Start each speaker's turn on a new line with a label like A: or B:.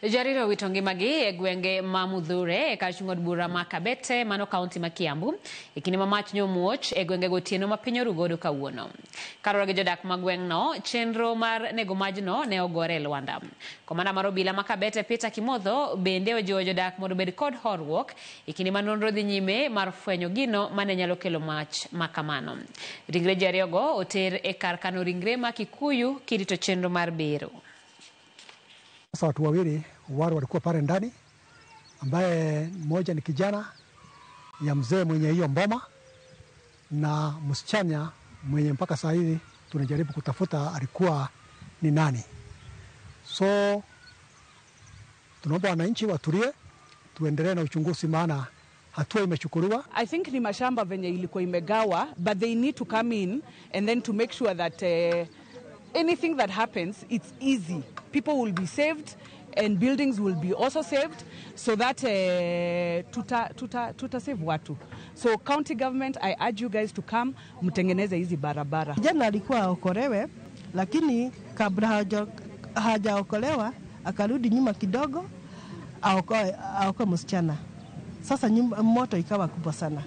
A: Ji ariyo owito ngimagi e gwenge ma Mudhure e kar chung' od bura ma Kabete, mano kaunti ma Kiambu, e kinde ma mach nyomuoch e gwenge gotieno ma piny oru godo kawuono. Kaluwore gi jodak ma gweng'no, chenro mar nego majno ne ogore e lwanda. Komanda mar obila ma Kabete, Peter Kimotho, bende ojiwo jodak mondo obed kod horuok e kinde ma nonro dhi nyime mar fwenyo gino mane nyalo kelo mach ma kamano. Ringre ji ariyogo oter e kar kano ringre ma Kikuyu kirito chenro mar bero.
B: Sasa watu wawili wale walikuwa pale ndani, ambaye mmoja ni kijana ya mzee mwenye hiyo mboma na msichana mwenye mpaka saa hizi tunajaribu kutafuta alikuwa ni nani. So tunaomba wananchi watulie, tuendelee na uchunguzi, maana hatua imechukuliwa.
C: I think ni mashamba venye ilikuwa imegawa, but they need to come in and then to make sure that anything that happens, it's easy. People will be saved and buildings will be also saved so that tuta save watu. So county government, I urge you guys to come mtengeneze hizi barabara.
D: Jana alikuwa aokolewe, lakini kabla hajaokolewa akarudi nyuma kidogo aokoe msichana. Sasa nyumba, moto ikawa kubwa sana.